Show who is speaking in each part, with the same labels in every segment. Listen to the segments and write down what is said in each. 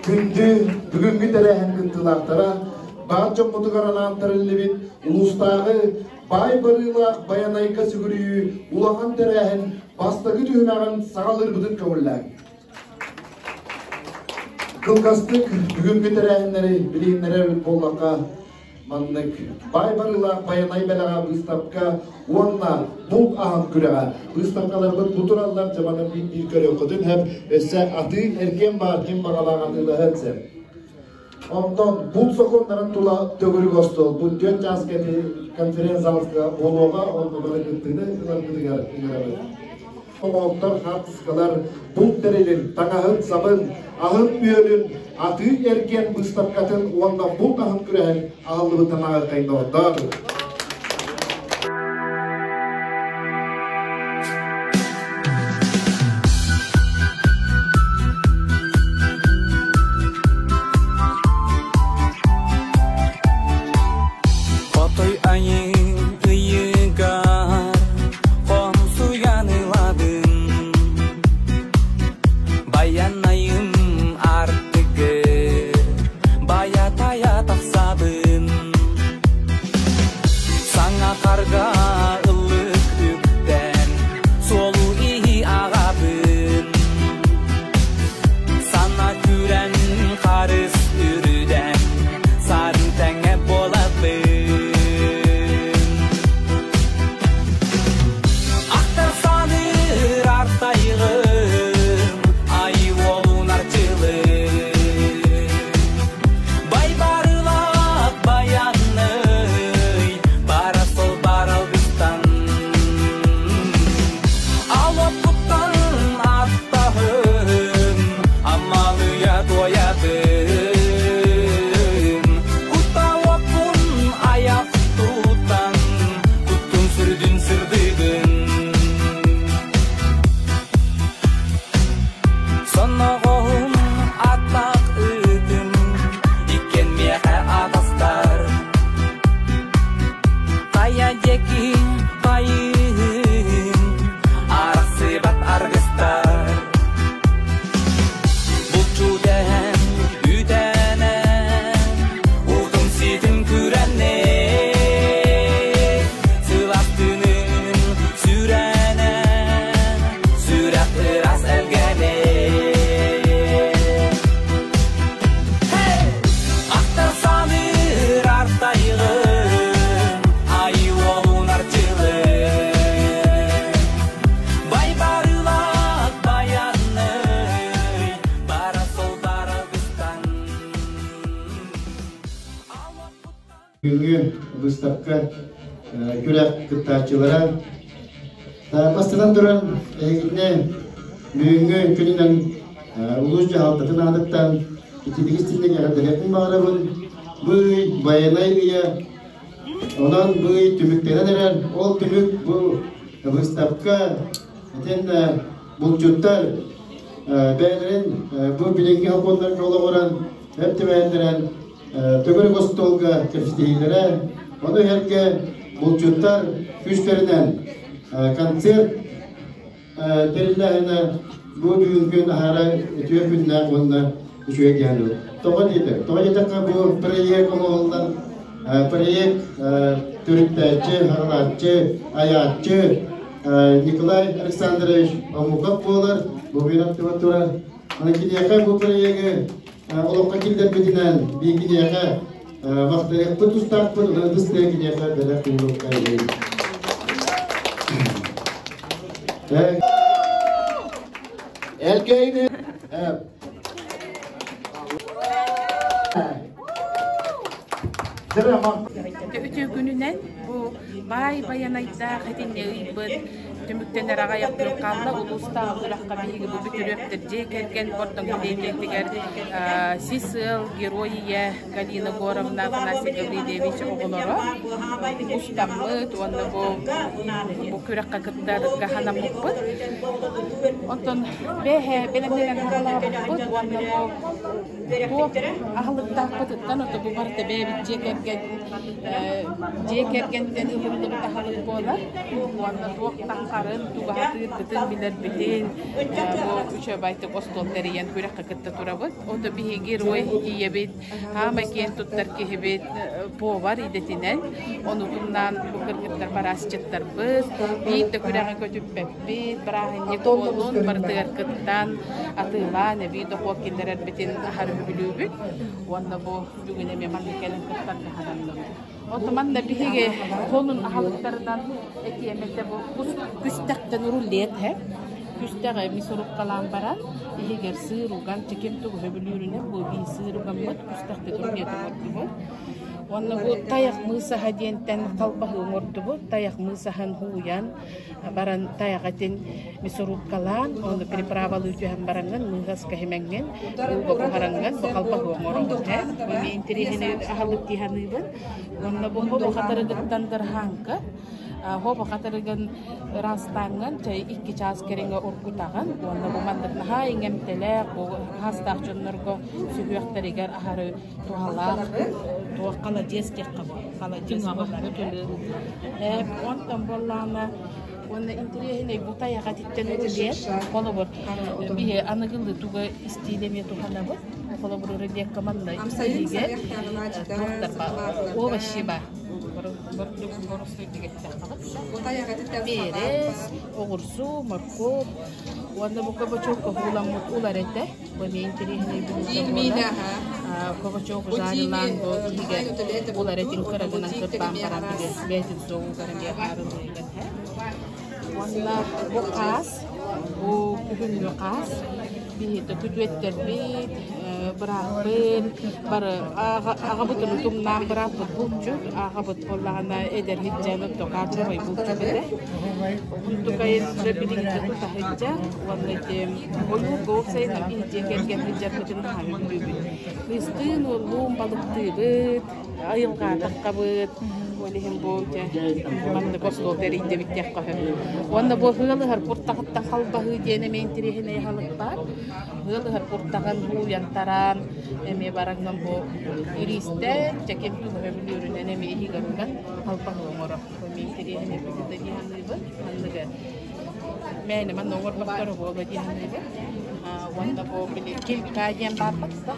Speaker 1: Күндү бүгүҥҥү тэрээһин кыттыылаахтара, баар дьоммутугар анаан тэриллибит улуустааҕы баай барыылаах Байанайга сүгүрүйүү улахан тэрээһин бастакы түһүмэҕин саҕалыырбытын көҥүллээҥ. Кылгастык бүгүҥҥү тэрээһиннэри билиһиннэрэр буоллахха, маннык баай барыылаах Байанай бэлэҕэ быыстапка уонна булт аһын күрэҕэ. Быыстапкаларбыт бу тураллар, дьабаны биир-биир көрүөххүтүн сөп, өссө атыы-эргиэн баар ким баҕалаах атыылаһыан сөп. Онтон булт сокуоннарын тула төгүрүк остуол бу 4 чааска конференц-залга буолуоҕа, онно бары кыттыыны ыларгытыгар ыҥырабыт. Оҥоһуктар, хаартыскалар, булт тэрилин, таҥаһын-сабын, аһын-үөлүн, атыы-эргиэн быыстапкатын уонна булт аһын күрэһин аһыллыбытын ааҕыаххайын
Speaker 2: Хотой айыы ыйыгар хомсуйан ылабын Баянайым артыгыр бая-тая тахсабын Саҥа харга ыллык үктэн суолу иһи аҕабын Сана күрэн харыс үрүдэн сарын тэҥэ буолабын Ахтар саныыр артайгым ай уолун арчылыы Байбарылаах баянный бара сол бар алгыстан Алоппуттан аттаһын амалыйа туойабын Кутталоппун аяқ тутан куттун сүрдүн сырдыгын Соноҕоһум аттаах ыытым иккиэн миэхэ атастар Хайа диэки хайыһын арахсыбат аргыстар Булчу дэһэн үтэнэн утум ситим күрэннэ Сыластыынын сүрэнэн сүрэх ыраас элгэни Ахтар саныыр артайгын ай уолун арчылы Байбарылаах баянный бара сол бара алгыстан
Speaker 3: Бүгүҥҥү быыстапка күрэх кыттааччылара бастатан туран эһигитинэ бүгүҥҥү күнүнэн улуус дьаһалтатын аатыттан ититик истинник эҕэрдэлиэхпин баҕарабын. Бу ый байанай ыйа, онон бу ый түмүктэнэн эрэр. Ол түмүк бу быыстапка итиэннэ булчуттар бэйэлэрин бу билиҥҥи сокуоннарга олоҕуран, өп түбэһиннэрэн төгүрүк остуолга кэпсэтиһиилэрэ, ону иһэргэ булчуттар күүстэринэн концерт тэриллээһинэ бу бүгүн күн аһара үтүө күннээх уонна үчүгэй диэн Тоҕо диэтэ? Тоҕо диэтэххэ бу проект оҥоһуллан проект төрүттээччи, хаҕалааччы, айааччы Николай Александрович Омуков буолар, бу бүгүн турар. Аны киниэхэ бу проегы олоххо киллэрбитинэн биир киниэхэ махтаныахпыт тустаахпыт, онон ытыс киниэхэ бэлэх уунуохха
Speaker 1: Элгээйини
Speaker 4: Үтүө күнүнэн бу баай байанайдаах итиннэ ыйбыт Түмүктэнэр аҕыйах күн хаалла. Улуустааҕы күрэххэ биһиги бу бүтүрүөптэр дьиэ кэргэн Бордоҥ нэһилиэгэр сис ыал герой ийэ Галина Егоровна, Афанасий Гаврильевич оҕолоро устаммыт уонна бу бу күрэххэ кыттарга санаммыппыт. Онтон бэһэ бэлэмнэнэн саҕалаабыппыт уонна бу туох аһылыктаахпытыттан ото бу барыта бэйэбит дьиэ кэргэн дьиэ кэргэнтэн ылыллыбыт аһылык буолар. Уонна туох баҕарын, тугу аһатыырбытын билэрбитин бу үчүгэйдик остуол тэрийэн күрэххэ кытта турабыт. Ото биһиги герой ийэбит, хаамай киэн туттар киһибит повар идэтинэн, онутунан бу кыргыттар бараасчыттарбыт, биир да күрэҕи көтүппэппит, бырааһынньык буоллун барытыгар кыттан, атыылаан эбии дохуот киллэрэрбитин аһары үбүлүүбүт. Уонна бу бүгүн эмиэ маннык кэлэн кыттарга сананным. Отуман да биһиги холун аһылыктарынан этиэм этэ бу күстэхтэн рулет һэ. Күстэх эми суруккалаан баран иһигэр сыыр уган чеким тугу сөбүлүүрүнэн бу бии сыыр угаммыт күстэхпит рулет оҥордубут. Уонна бу тайах мыысаһа диэнтэн халбаһы оҥордубут. Тайах мыысаһын һууйан баран тайах этин мясорубкалаан, ону приправалыы түһэн бараҥҥын, мыыһаска химэҥҥин, ууга буһараҥҥын, бу халбаһы оҥороҕун ээ. Эми интэриэһинэй аһылык дии саныыбын. Уонна бу хобо хатырыгыттан дырһааҥкы. Хобо хатырыгын ыраастааҥҥын, чай икки чаас кэриҥэ оргутаҕын. Уонна бу маннык наһаа иҥэмтэлээх, бу хаастаах дьоннорго сүһүөхтэригэр аһары туһалаах туох халадьыас диэххэ бу халадьыас буолар. Онтон буоллаҕына уонна интэриэһинэй бу тайаҕа титтэн рулет холобур биһи аныгылыы туга истиилэ эмиэ туһанабыт холобур рулетка манна иһигэр туохтар овощи ба перец оҕурсу моркуоп уонна бу кабачок ууламмыт улар этэ бу эмиэ интэриэһинэй бүлүүдэ кабачок жарилаан бу иһигэр улар этин кыра гынан кырбаан баран били бэйэтин суоҕугар эмиэ хаарылыыгар Уонна бу хаас, бу күһүҥҥү хаас биһиги күтүөттэрбит, бырааппыт, бары аҕабытын утумнаан бырааппыт булчут, аҕабыт буоллаҕына эдэр сылдьан оттокааччыбай булчут этэ. Онтукайын билигин тута сылдьар уонна ити ойуурга уопсайынан биһи дьиэ кэргэн сылдьарбытын наһаа сөбүлүүбүт. Кыыстыын уоллуун балыктыыбыт, айылҕаатаххабыт, ол иһин бу маннык остуол тэрийдибит диэххэ сөп. Уонна бу ыал ыһар куртаҕыттан халбаһыы диэн эмиэ интэриэһинэй аһылык баар. Ыал ыһар куртаҕын ууйан тараан эмиэ бараҥҥын бу ириистэн, чэким тугу сөбүлүүрүнэн эмиэ иһигэр уган халбаһыы оҥорор. Бу эмиэ интэриэһинэй быһыыта дии саныыбын. Манныгы мээнэ манна оҥорботторо буолуо дии саныыбын. Уонна бу били килька диэн баарбыт да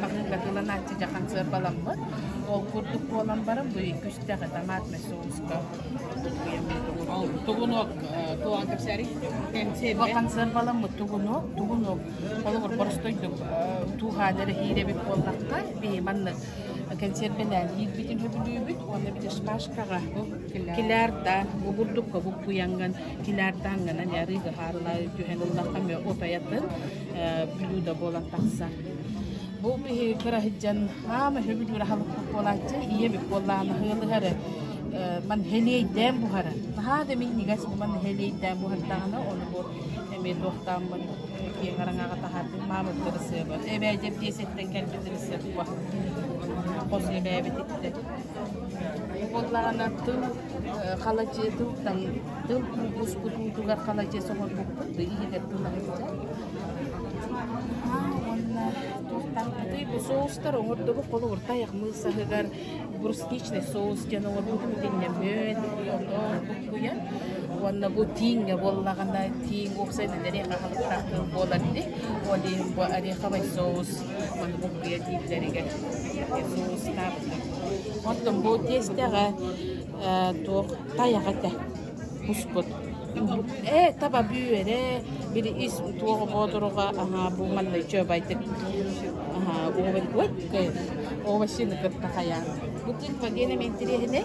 Speaker 4: маһыыга тыланааччы дьахан сыарбаламмыт. Ол курдук буолан баран бу күстэҕи томатный соуска
Speaker 5: Тугунок туоҕан кэпсээри?
Speaker 4: Бахан сыарбаламмыт тугунок, тугунок. Холобур, боростойдук тууһаан эрэ иирэбит буоллахха, биһи маннык кэнсиэрбэлээн иирбитин сөбүлүүбүт уонна били шпажкаҕа килярдаан, бу бурдукка буккуйаҥҥын килярдааҥҥын аны арыыга хаарылаа түһэн ыллахха эмиэ отайатын блюдо буолан тахсар. Бу биһи кыра сылдьан хаама сөбүлүүр аһылыкпыт буолааччы, ийэбит буоллаҕына ыалыһары ман хэлиэйдээн буһара. Наһаа да минньигэс бу ман хэлиэйдээн буһардаҕына, ону бу эмиэ туохтааммын киэҥ араҥаҕа таһаардым маамыт ырысыабыт. Эбээ дьэбдиэсэттэн кэлбит ырысыап хос эбээбит иттэ. Буоллаҕына тыл халадьыа тылтан тыл буспут уутугар халадьыа соһорбуппут иһигэр тыл аһыйдьа. Уонна туохтаахпытый бу соустар оҥордубут холобур тайах мыысаһыгар брусничный соус диэн оҥорбутум итиннэ мүөт отон буккуйан уонна бу тииҥҥэ буоллаҕына тииҥ уопсайынан орех аһылыктаах тыл буолар ини ол иһин бу ореховый соус ону буккуйа дииллэригэр соустаабытым оттон бу тиэстэҕэ туох тайах этэ буспут ээ таба бүөрэ били ис туоҕа боотуруга аһаа бу манна үчүгэйдик аһаа овощины кытта хайаан бу тыква диэн эмиэ интэриэһинэй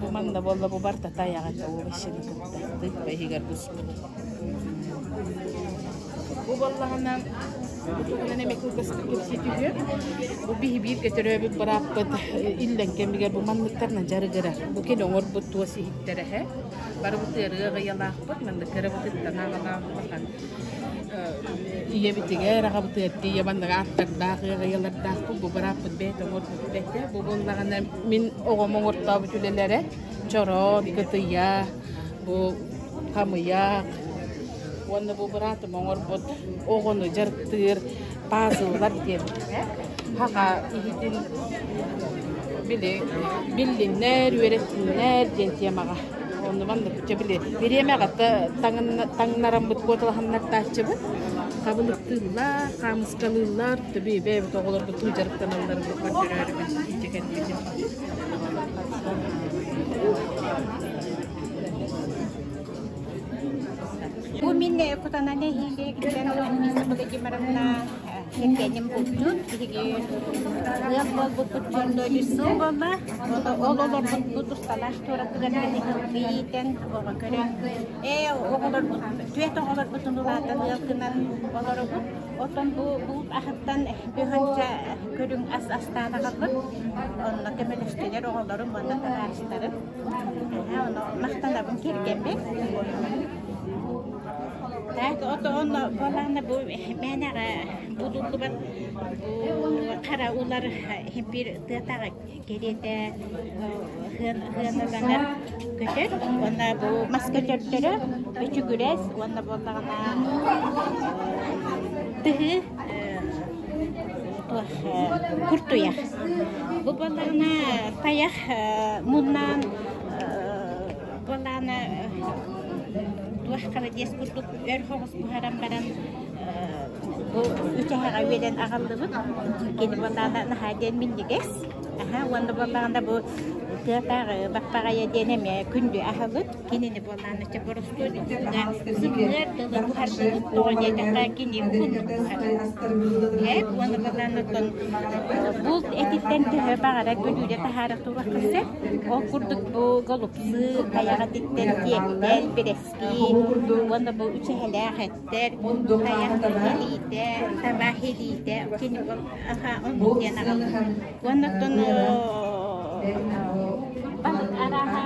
Speaker 4: бу манна буолла бу барыта тайаҕа этэ овощины кытта тыква иһигэр буспут Бу буоллаҕына туһунан эмэ кылгастык кэпсии түһүөм. Бу биһи бииргэ төрөөбүт бырааппыт иллэҥ кэмигэр бу манныктарынан дьарыгырар. Бу кини оҥорбут туос иһиттэрэ эһэ. Барыбыт ыарыы аҕыйалаахпыт, маннык кырабытыттан аҕалаах улахан ийэбитигэр, аҕабытыгар тиийэ маннык ааттардаах, ыаҕыйалардаахпыт. Бу бырааппыт бэйэтэ оҥорбут үлэтэ. Бу буоллаҕына мин оҕом оҥортообут үлэлэрэ чороон, кытыйа, бу хамыйах, Уонна бу быраатым оҥорбут оҕону дьарыктыыр пазллар диэн хаха иһитин били биллиннэр, үөрэттиннэр диэн темаҕа. Онно маннык чэ били бириэмэҕэ таҥнараммыт куоталаһыннартааччыбыт. Хабылыктыыллар, хаамыскалыыллар, төбү бэйэбит оҕолорбутун дьарыктаналларын көрдөрөөрүбүт илдьэ кэлбитим.
Speaker 6: Бу мин Кутана нэһилиэгиттэн Анфиса Владимировна кэргэним булчут. Биһиги ыал буолбуппут дьон сыл буолла. Ол олорбуппут усталаах туоратыгар иитэн оҕо көрөн. Ээ оҕолорбут, түөрт оҕолорбутун улаатан ыал гынан олоробут. Оттон бу булт аһыттан бөһөнчө көрүҥ ас астаан аҕаллым. Онно көмөлөстүлэр оҕолорум уонна табаарыстарым. Ону махтанабын кэргэммин. Так, онно буолаана бу мээнэҕэ булуллубат бу хара улар биир тыатааҕы кэриэтэ хыаналанар көтөр уонна бу мас көтөрдөрө үчүгүрэс уонна буоллаҕына тыһы туох куртуйах. Бу буоллаҕына тайах муннаан буоллаҕына туох халадьыас курдук өр соҕус буһаран баран бу үчэһэҕэ үөлэн аҕаллыбыт. Кини буоллаҕына наһаа диэн минньигэс. Аһа уонна буоллаҕына бу тыатааҕы баппаҕайа диэн эмиэ күндү аһылык. Кинини буоллаҕына чэ боростуой сымныар тылы буһардыбыт тоҕо диэтэххэ кини уһуннук буһар. Эт уонна буоллаҕына оттон булт этиттэн төһө баҕарар бүлүүдэ таһаара туруохха сөп. Ол курдук бу голубцы тайах этиттэн тиэктэл, бэрэски уонна бу үчэһэлээх эттэр, тайах илиитэ, таба илиитэ кини аха оннук диэн аҕалбыт. Уонна оттон балык арааһа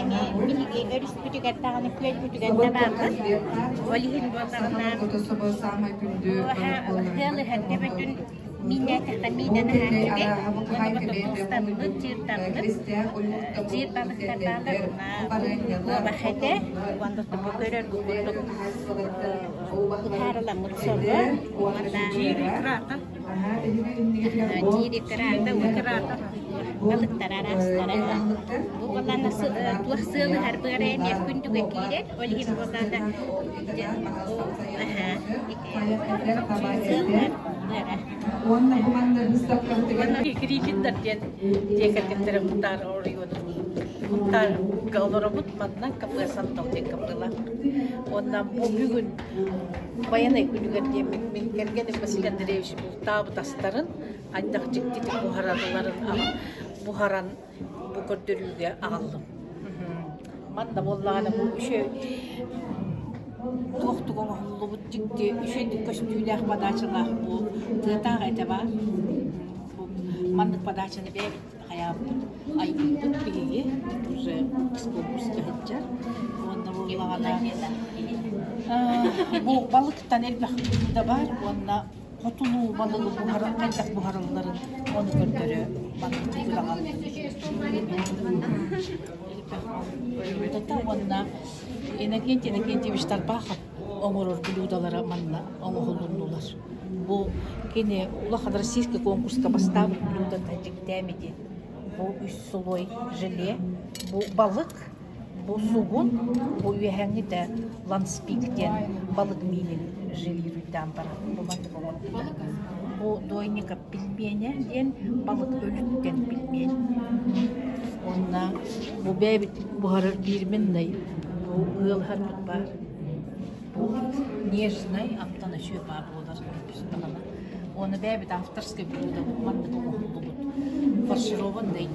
Speaker 6: эмиэ биһиги өрүспүтүгэр даҕаны күөлбүтүгэр да баарбыт. Ол иһин буоллаҕына ыал төбөтүн мииннээтэххэ миинэн аһааччыгай уонна тустаммыт, чыырдаммыт, чыыр балыктар баалар куобах этэ уонна бу көрөр курдук ыһаарыламмыт собо уонна диир икра балыктар араастара. Бу буоллаана туох сыалыһар быара эмиэ күндүгэ киирэр. Ол иһин буоллаана сыалыһар быара.
Speaker 7: Гриффиндор диэн дьиэ кэргэттэрэ Мунтаар оройуонун Мунтаарга олоробут манна кафе Сантал диэн кафелаах. Уонна бу бүгүн Байанай күнүгэр диэммит мин кэргэним Василий Андреевич бултаабыт астарын хайдах дьиктитик буһаралларын буһаран бу көрдөрүүгэ аҕаллым. Манна буоллаҕына бу үчүгэй туох тугу оҥоһуллубут дьикти үчүгэйдик көстүүлээх подачалаах бу тыатааҕы этэ баар. Бу маннык подачаны бэйэбит хайаабыт айбыппыт биһиги уже конкурска сылдьар. Уонна буоллаҕына бу балыктан элбэх да баар уонна хотулуу балыгы буһаран хайдах буһаралларын ону көрдөрө маннык күрэҕэ блюдата уонна Иннокентий Иннокентьевич Тарбахов оҥорор блюдалара манна оҥоһулуннулар. Бу кини улахан российский конкурска бастаабыт блюдата дьиктээми Бу үс слой желе, бу балык, бу сугун, бу үөһээҥҥитэ ланспик диэн балык миинин желируйдаан баран бу маннык оҥорбута. Бу дойников пельменя диэн балык өлүттэн пельмень. Уонна бу бэйэбит буһарар фирменный бу ыалһарбыт баар. Бу нежный амтана үчүгэй баар буолар даҕаны. Уонна бэйэбит авторскай блюдо маннык оҥоһуллубут фаршированный.